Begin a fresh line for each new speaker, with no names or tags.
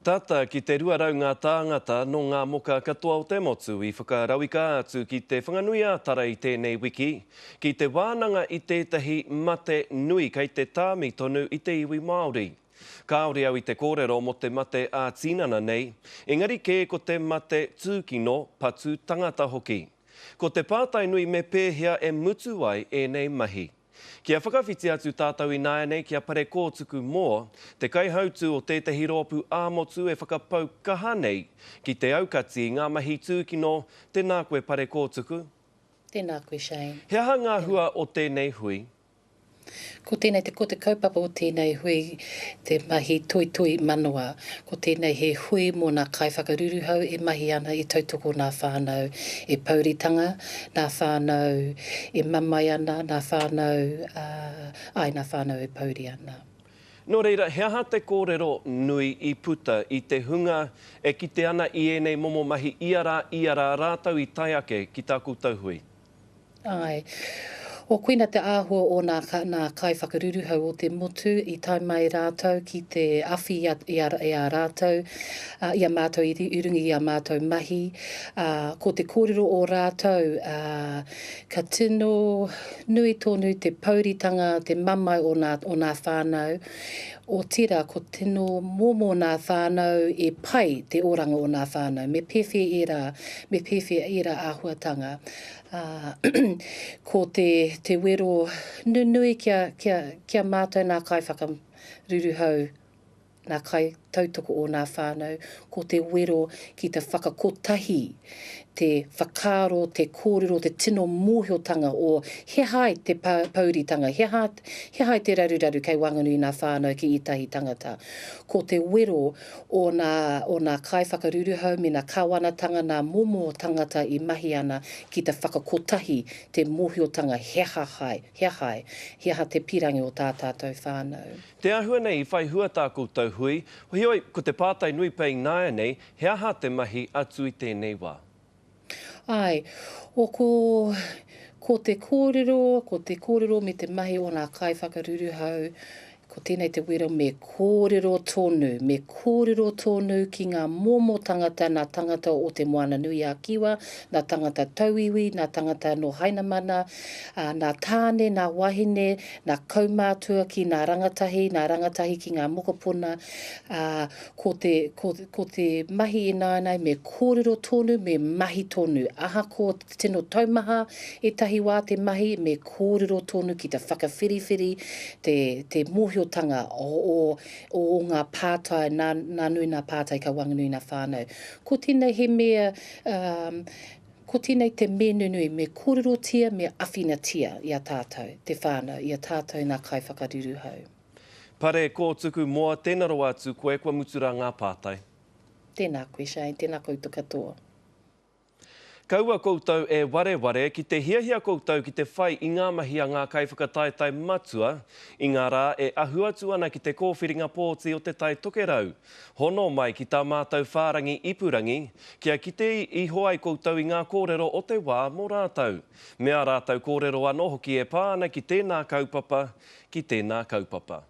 Tata ki te 200 ngā tāngata nō ngā moka katoa o te motu i whakarauika atu ki Te Whanganui-ā-Tara i tēnei wiki, ki te wānanga i tētahi mate nui kei te tāmi tonu i te iwi Māori. Kāore au i te kōrero mō te mate ā-tinana nei, engari kē ko te mate tūkino, patu tangata hoki. Ko te pātai nui me pēhea e mutu ai ēnei mahi? Kia whakawhiti atu tātou ināianei ki a Parekōtuku Moore, te kaihautū o tētahi rōpū ā-motu e whakapau kaha nei ki te aukati i ngā mahi tūkino, tēnā koe Parekōtuku.
Tēnā koe Shane.
He aha ngā hua o tēnei hui?
Ko tēnei te, ko te kaupapa o tēnei hui te mahi toitoi manawa. Ko tēnei he hui mō nā kaiwhakaruruhau e mahi ana i tautoko nā whānau e pouritanga, nā whānau e mamae ana, nā whānau, ā, āe, nā whānau e pouri ana.
Nō reira, he aha te kōrero nui i puta i te hunga e kite ana i ēnei momo mahi ia rā, ia rā, rātou i tae ake ki tā koutou hui?
Āe. O koina te āhua o nā, nā kaiwhakaruruhau o te motu i tae mai rātou ki te awhi i a, i a, i a rātou, ā, i a mātou i, i runga i ā mātou mahi. Ā, ko te kōrero o rātou, ā, ka tino nui tonu te pouritanga, te mamae o nā, o nā whānau, otirā ko tino momo nā whānau e pai te oranga o nā whānau. Me pēwhea ērā, me pēwhea ērā āhuatanga. Ā, ko te, te wero nunui kia, kia, kia mātau nā kaiwhakaruruhau, nā kaitautoko o nā whānau, ko te wero ki te whakakotahi te whakaaro, te kōrero, te tino mōhiotanga o he aha ai te pouritanga, he aha, he aha ai te raruraru kei waenganui i nā whānau ki ētahi tangata. Ko te wero o nā, o nā kaiwhakaruruhau me nā kāwanatanga, nā momo tangata i mahi ana ki te whakakotahi te mōhiotanga he aha hai, he aha ai, he aha te pirangi o tā tātou whānau.
Te āhua nei i whai hua tā koutou hui, heoi, ko te pātai nui pea ināianei, he aha te mahi atu i tēnei wā?
Āe, o ko, ko te kōrero, ko te kōrero me te mahi o nā kaiwhakaruruhau, ko tēnei te wero me kōrero tonu, me kōrero tonu ki ngā momo tangata, nā tangata o Te Moana-nui-a-Kiwa, nā tangata tauiwi, nā tangata nō Hainamana, ā, nā tāne, nā wahine, nā kaumātua ki nā rangatahi, nā rangatahi ki ngā mokopuna, ā, Ko te, ko, ko te mahi ināianei me kōrero tonu, me mahi tonu. Ahakoa te tino taumaha ētahi wā te mahi, me kōrero tonu ki te whakawhiriwhiri te, te mōhiotanga o, o, o ngā pātai, nā, nā nui nā pātai ka waenganui nā whānau. Ko tēnei he mea, um, ko tēnei te me nunui, me kōrerotia, me awhinatia i a tātou, te whānau, i a tātou nā kaiwhakaruruhau.
Pare, Kōtuku, Moa, tēnā rawa atu koe, kua mutu rā ngā pātai.
Tēnā koe Shane, tēnā koutou katoa.
Kaua koutou e wareware, ki te hiahia koutou ki te whai i ngā mahi a ngā kaiwhakataetae matua i ngā rā e ahu atu ana ki te kōwhiringa pōti o Te Tai Tokerau. Hono mai ki tā mātou whārangi ipurangi kia kite iho ai koutou i ngā kōrero o te wā mō rātou. Me ā rātou kōrero anō hoki e pā ana ki tēnā kaupapa, ki tēnā kaupapa.